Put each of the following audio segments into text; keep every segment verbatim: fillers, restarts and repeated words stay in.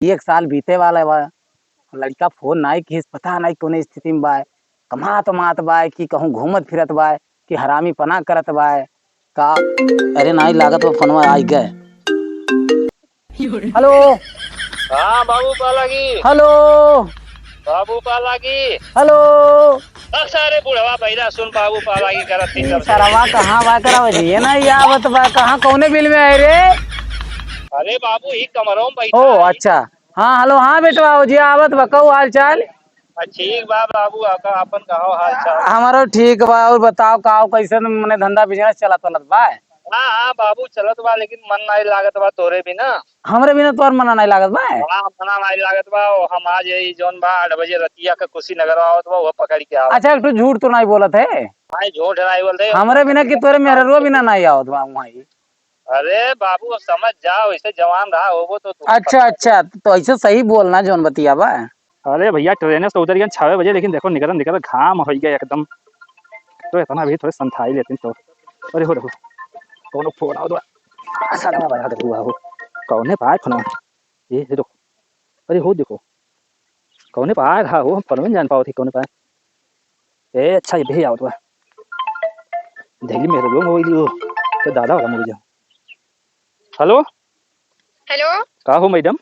एक साल बीते वाला बा, लड़का फोन नाई किहिस, पता नाई कौने स्थिति में बा, कमात मात बा कि कहूँ घूमत फिरत बा कि हरामी पना करत बा का। अरे नाई लागत बा, फोनवा आई गए। हेलो। हाँ बाबू पालागी। हेलो। बाबू पालागी। हेलो। अब सारे बुढ़वा भैया सुन बाबू पालागी करत थी ई तब से। सरवा कहाँ बा, करावे जी? ये ना, ये आवत बा, कहाँ, कौने बिल में आए रे? अरे बाबू, ई कमरों में बैठा ओ, है। अच्छा। हाँ, हेलो, हाँ बेटवा, आओ जी, आवत बा, कहू हाल चाल? आ, ठीक बा बाबू, आपका अपन कहो हाल चाल? हमारो ठीक बा, और बताओ, का कैसन मने धंधा बिजनेस चलत वलत बा? हाँ, हाँ बाबू, चलत बा, लेकिन मन नाई लागत बा तोरे बिना। हमरे बिना तोर मन नाई लागत बा? हाँ, मना नाई लागत बा, ओ हम आज यही जौन बा आठ बजे रतिया के कुशीनगर आवत बा, वो पकड़ के आवत। अच्छा, एक ठो झूठ तो नाई बोलत है? नाई, झूठ नाई बोलत है। हमरे बिना कि तोरे मेहररुआ बिना नाई आवत बा वहाँ? अरे बाबू, अब समझ जाओ, ऐसे जवान रहा होबो तो तू अच्छा, पता अच्छा, तो ऐसे सही बोलना जौन बतिया बा। अरे भैया, ट्रेन से उतर गए छवे बजे, लेकिन देखो निकलत निकलत घाम हो गया एकदम। तो इतना भी थोड़े संथाई लेते तो। अरे हो, देखो, कौनो फोन आओ तो। साला भाई, देखो, आओ। कौने पाए फोन? ये, ये देखो। अरे हो, देखो। कौने पाए रहा हो, हम फोन में जान पाओ थे, कौने पाए। ए, अच्छा, ये भी आवत बा। दिल्ली में रोग हो गई हो, तो दादा वाला मर गया। हेलो। हेलो। का हो मैडम?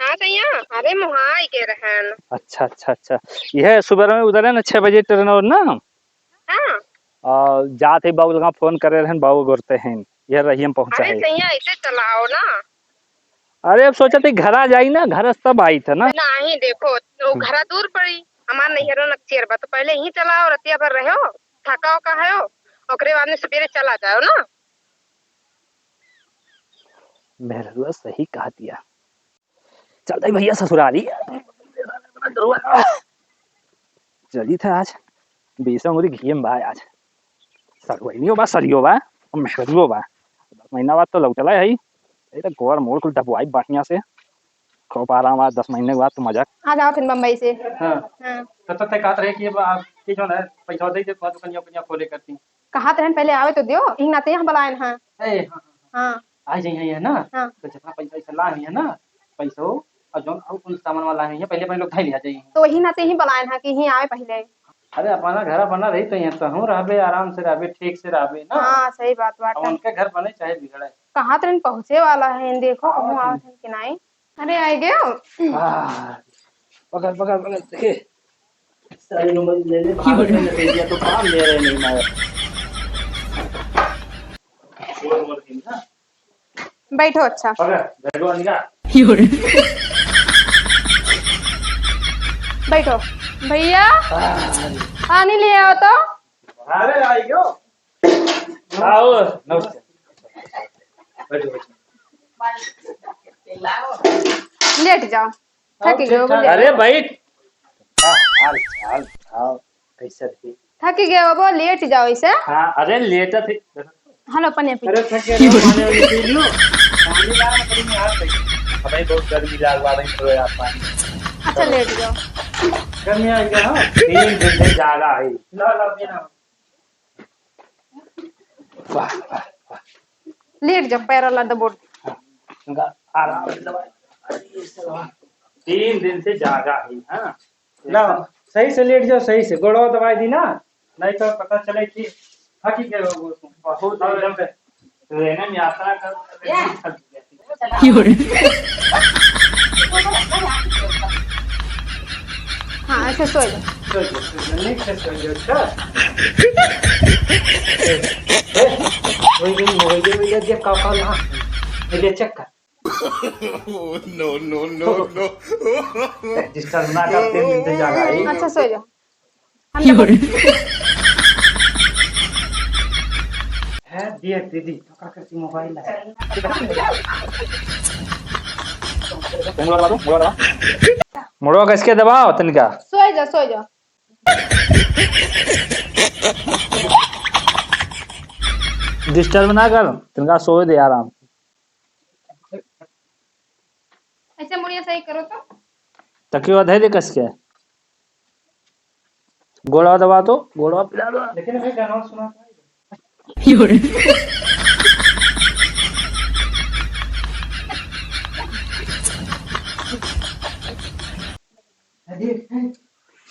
हाँ सैया, अरे मुहाई के रहन। अच्छा, अच्छा, अच्छा। यह सुबह में उतरे ना छह बजे ट्रेन और ना। हाँ। आ, जात ही बाबू लगा फोन करे रहन, बाबू बोलते हैं, यह रही हम पहुँचा अरे है। सैया, ऐसे चलाओ ना। अरे अब सोचा थी घरा जाई ना, घर से तब आई था ना। नहीं देखो, वो हम्म। घरा दूर पड़ी, हमार नैहरो नक्सियर बा, तो पहले ही चलाओ, रतिया भर रहो, थका उका है, ओकरे बाद में सवेरे चला जाओ ना। मेहरुआ सही कहा दिया। चल दे भैया ससुरारी। चली था आज, बीस अंगुरी घी में बा आज। सड़ुआइनियो बा, सड़ियो बा, और मेहरुओ बा। दस महीना बाद तो लौटला है। ये तो गोड़ मोड़ कुल दबवाई बढ़िया से। खूब आराम आज, दस महीने के बाद तो मजा। आज आवत हन बम्बई से। हाँ। हाँ। तो, तो तय कहत रहे कि अब आपके जो है पैसा दे दे, तो दुकानिया, दुकानिया खोले करती। कहत रहन पहले आवे तो दियो, इही नाते यहाँ बुलायन हाँ। ए, हाँ, हाँ, हाँ। हाँ। आ जाइए है ना? हाँ। तो जितना पैसा वैसा ला है ना, पैसो और जौन और कुल सामान वाला है, पहले अपने लोग धइ लिया जाइए। तो वही नाते ही बुलायन हाँ कि ही आवे पहले। अरे अपना घर बना रही तो यहाँ तो हम रहबे, आराम से रहबे, ठीक से रहबे ना। हाँ, सही बात बात अब है। उनके घर बने चाहे बिगड़े। कहत रहन पहुँचे वाला है, देखो हाँ, कहूँ ठीक। आवत है कि नहीं। अरे, आइ गयो। आह, पकड़, पकड़, पकड़, देखे। सारे नंबर ले ले, भाग ले, ले, ले, तो काम दे रहे नहीं मारे। बोल, बोल, ठीक ना? बैठो, अच्छा। पकड़, बैठो, अनिका। बैठो। भैया, आह। पानी ले आओ तो। अरे, आइ गयो। आओ, नमस्कार। बैठो, बैठो। लेट जाओ, थक गए हो, लेट। अरे बैठ। हाँ, हाल, हाल, हाल, कैसे थे? थक गए हो, लेट जाओ इसे। हाँ, अरे लेट थे। हेलो, पनिया पी। अरे थक गए हो, पानी वानी पी लो। पानी ला ना, पड़ी में हाथ लगी। अबे बहुत गर्मी लाग, ला रही, थोड़ा यार पानी। अच्छा, लेट जाओ। गर्मी आ गया, हाँ? तीन दिन से जागा है। ला, ला, पीना। वाह, वाह, वाह। लेट जाओ, पैर वाला दबोट। हाँ, उनका आराम से दबाए। तीन दिन से जागा है, हाँ। ना, सही से लेट जाओ, सही से। गोड़वा दबाई दी ना, नहीं तो पता चले कि थकी गए हो। बहुत और एकदम ट्रेन में यात्रा कर, या। थक गए। हाँ, ऐसे सो जाओ। सो जाओ, सो जाओ, नीक से सो जाओ, अच्छा? ए, ए, वही दिन, वही दिन, वही दिन, का, का, हाँ, ये check कर। No, no, no, no। ए, disturb ना कर, तीन दिन से जागा है। अच्छा, सो जाओ। हम लोग है, दिए दीदी, तो का करती मोबाइल है? मुड़वा दबा दो, मुड़वा दबा। मुड़वा कस के दबाओ तनिका। सोए जा, सोए जा। Disturb ना कर, तनिका सोए दे आराम। ऐसे मुड़िया सही करो तो। तकिया धइ दे कस के। गोड़वा दबा तो, गोड़वा पिला दो। लेकिन अभी गाना सुना।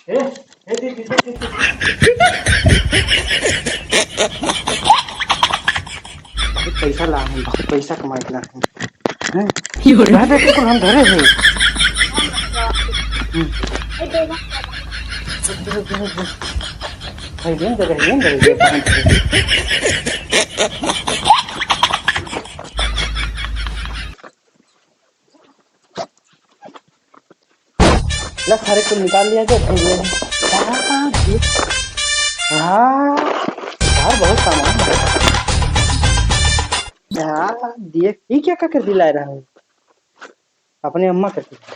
ए, ए, दे, दे, दे, दे, दे। बहुत पैसा ला है, बहुत पैसा कमाई ला है। हैं? यो रे। रह दे, बिल्कुल हम धरे हैं। हम्म। भाई, लेन दे, लेन दे, ये बांध दे। ला सारे को निकाल लिया जाए, भैया। हाँ, हाँ, ये, हाँ, यार, बहुत सामान है। हाँ, देख, ये क्या, क्या कर दिला रहा है? अपने अम्मा कर दिला।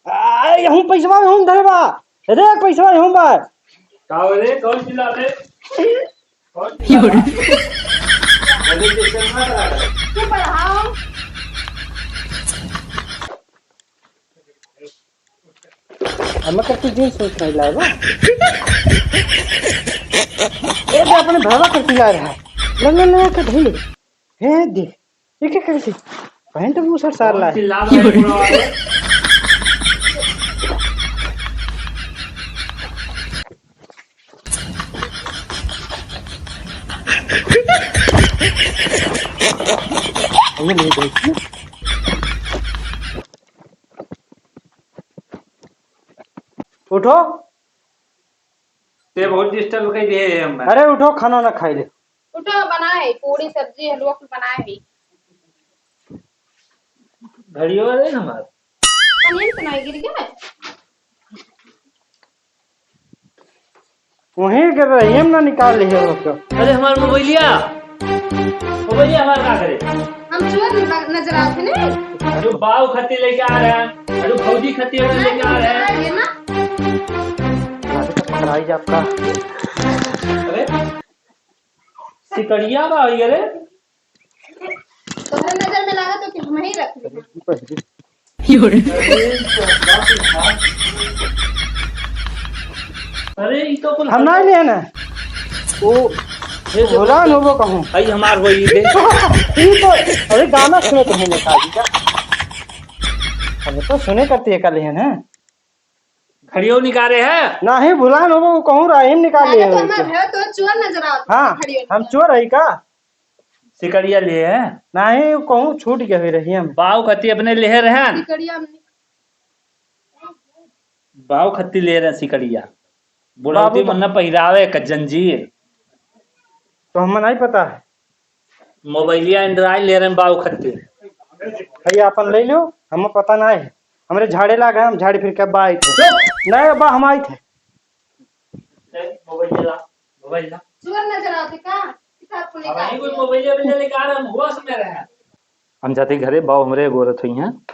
आ, यहूँ पैसवा, यहूँ धरे बा। रे, पैसवा, यहूँ बा। का हो रे, कौन चिल्लाते? योरे। चुप रहो। हम कर तू जींस सूट नहीं लाए बा। ए, तो अपने भावा कर तू ला रहा है। ले, ले, ले, के धइले। हे, देख। ये क्या कर दी? पैंट बुशर्ट सार लाए। चिल्ला रहे हैं पूरा वाले। ये नहीं देखी। उठो। ते बहुत डिस्टर्ब कर दिए हैं हमें। अरे उठो, खाना ना खाई ले। उठो, बनाए पूरी सब्जी हलवा कुल बनाए है। घड़ियो रे हमार। पनीर तो नहीं गिर गया। वहीं के रहिए ना निकाल लिए हो तो। अरे हमार मोबाइलिया, मोबाइलिया हमार का करे? हम चोर न-, नजर आते नहीं। अरे बाऊ खत्ती लेके आ रहे हैं, अरे भौजी खत्ती लेके आ रहे हैं। ये ना। अरे तो पकड़ाई जा आपका। अरे सिकड़िया बा ये रे। तोहरे नजर में लागा तो कि हम ही रख ली। अरे, ई तो कुल हम ना लिए ना। वो ये जो भुलान होबो कहूँ। भाई हमार वही दे। ई तो, अरे गाना सुने तो हमें का जी का। हमें तो सुने करती है कल है ना। घड़ियो निकाले है? नहीं, भुलान होबो कहूँ रहीम निकाले है तो हमार है तो चोर नजर आवत है। हाँ, घड़ियो हम निकाले। चोर है का? सिकड़िया लिए हैं? नहीं, कहूँ छूट गया हुई रही हम। बाऊ खत्ती अपने लिए रहन। सिकड़िया हमने बाऊ खत्ती ले रहे सिकड़िया। बुढ़ौती बाबू तो मन्ना पहिरावे का जंजीर। तो हमें नहीं पता है। मोबाइलिया Android ले रहे बाऊ खत्ती। भैया अपन ले लो, हमें पता नहीं है। हमरे झाड़े लाग है, हम झाड़ी फिर के बा आई थे। चुप! नहीं बा हम आई थे। ए, मोबाइल ला, मोबाइल ला। चोर नजर आते का? किताब को अब लेकर आई कोई आते। मोबाइल, मोबाइल लेके आ रहा, हम होश में रहे। हम जाते घरे, बाऊ हमरे गोरत हुई हैं।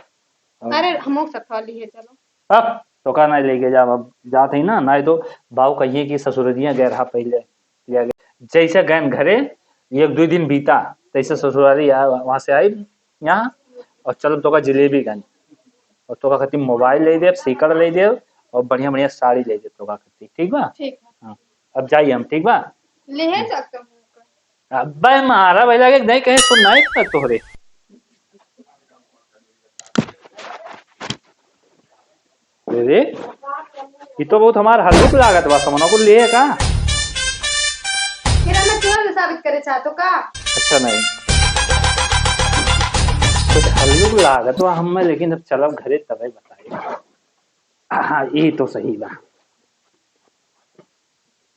अरे, हमो सथवा लिए, चलो। अब तोका नहीं लेके जा, अब जात ही ना, नहीं तो बाऊ कहिए कि ससुररिया गए रहा पहले, या गए। जैसे गए घरे, एक दो दिन बीता, तैसे ससुरारी आ, वहाँ से आई यहाँ, और चलो तोका जिलेबी गन, और तोका खातिर मोबाइल ले देब, सीकड़ ले देब, और बढ़िया बढ़िया साड़ी ले देब तोका खातिर, ठीक बा? ठीक बा। हाँ, अब जाइए हम, ठीक बा? ले जा तुम। अबे मारा भाई लगे नहीं कहे सुन नहीं कर तोहरे। अरे, ये तो बहुत हमार हल्लुक लागत बा, समना को लिए का? फिर हमें चोर साबित करे चाहतो का? अच्छा नहीं। कुछ हल्लुक लागत बा हमें, लेकिन अब चलब घरे तबे बताई। हाँ, ये तो सही बा।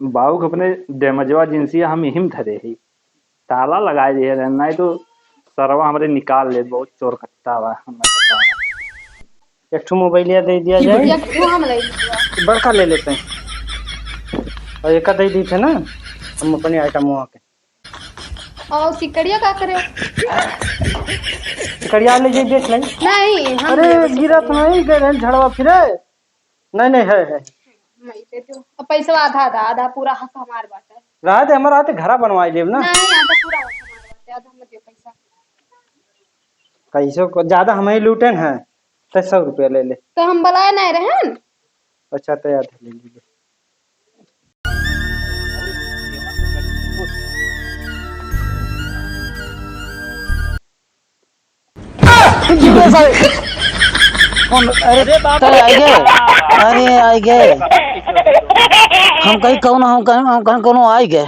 बाऊ के अपने डैमेजवा जिंसिया हम यही में धरे ही। ताला लगाए दिए रहे, नहीं तो सरवा हमरे निकाल ले, बहुत चोर कट्टा बा, हमें पता है। एक ठो मोबाइलिया दे दिया जाए। एक ठो हम ले लीजिए। बड़का ले लेते हैं। और एक दे दी थे ना, हम अपने आइटम वहाँ के। और सिकड़िया का करे? सिकड़िया ले जाइए, बेच लेंगे। नहीं, हम अरे, नहीं बेच गिरा सकते। तो नहीं, गए हैं झड़वा फिरे। नहीं, नहीं, है, है। नहीं, दे दो। अब पैसा आधा, आधा, आधा पूरा हक हमार बाटे। रहा दे, हमारा हाथ घरा बनवाई लेब ना। नहीं, आधा पूरा हक हमार बाटे, आधा मत दियो पैसा। कैसे को ज्यादा हम ही लूटन है, तो सौ रुपया ले ले। तो हम बुलाए नहीं रहन। अच्छा, तो आधा ले लीजिए। कौन? अरे, अरे बाप तै रे। आइ गए? अरे, आइ गए। हम कहीं कौन, हम कहीं, हम कहीं कौनो आइ गए।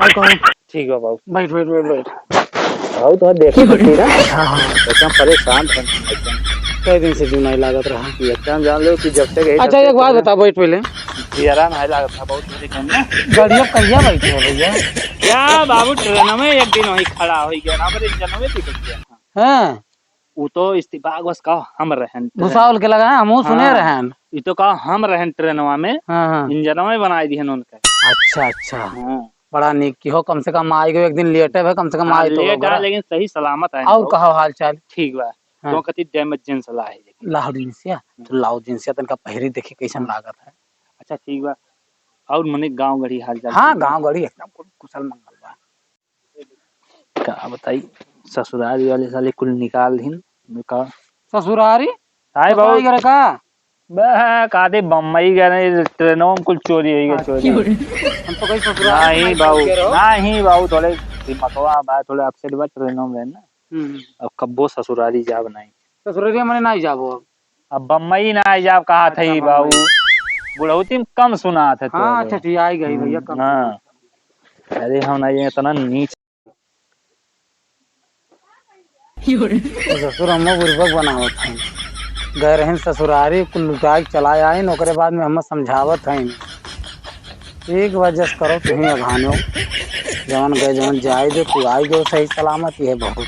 और कौन? ठीक बा बाबू। बैठ, बैठ, बैठ, बैठ। बाबू, तुम्हें देखे खातिर ना? हाँ, हाँ। एकदम परेशान थे एकदम। कई दिन से जुनाई लागत रहा। ये एकदम जान लो कि जब तक यही अच्छा, एक बात बता, बैठ पहले। जियरा नहीं लागत था बहुत मेरे घर में। गाड़िया कहिया बैठे हो भैया? क्या बाबू, ट्रेन में एक दिन वहीं खड़ा हो गया ना, मेरे इंजन में बिगड़ गया था। हाँ। वो तो इस्तीफा बस का हम रहन ट्रेन। भुसावल के लगा है, हमहू सुने हाँ। रहन। ये तो का हम रहन ट्रेनवा में, हाँ, हाँ। इंजनवा में बनाई दिहन उनका। अच्छा, अच्छा। हाँ। बड़ा नीक की हो, कम से कम आइ गयो, एक दिन लेटे भे, कम से कम हाँ, आइ तो लेट गयो। आ, लेकिन सही सलामत आए और हो। कहो हाल चाल? ठीक बा। हाँ। तो कति डैमेज जेंस ला है लेकिन। लाहौर जिनसिया? हम्म। तो लाहौर जिनसिया तनका पहिरी देखी कैसन हाँ। लागत है। अच्छा, ठीक बा। और मने गाँव गढ़ी हाल चाल हाँ, ठीक बा? गाँव गढ़ी एकदम कु-, कुशल मंगल बा। का बताई, ससुरारी वाले साले कुल निकाल दिन। का? ससुरारी? आए ससुरारी बाबू। करे का? बे, का दे बम्बई गए रहे, ट्रेनों में कुल चोरी हो गई, हाँ, चोरी। हम तो कहीं ससुराल नहीं में बाबू, चल गए रहो। नहीं बाबू, थोड़े दिमागवा बा, थोड़े अपसेट बा, ट्रेनों में ना। हम्म। अब कब्बो ससुरारी जाब नहीं। ससुरारी मने नहीं जाबो अब। अब बम्बई ना जाब कहा अच्छा, था ही बाबू। बम्बई। बुढ़ौती में कम सुना था तो हाँ, अब। अच्छा, ठीक, आई गई भैया, हम्म, कम हाँ। सुना। अरे हम ना ये इतना नीच तो ससुर हमो बुर्बक बनावत हैं। गए रहन ससुरारी, कुल लुटाए के चला आइन, ओकरे बाद में हम समझावत हैं। एक बार जस करो तुहीं अघानो, जवन गए जवन जाए दे, तू आई गयो सही सलामत, ये बहुत।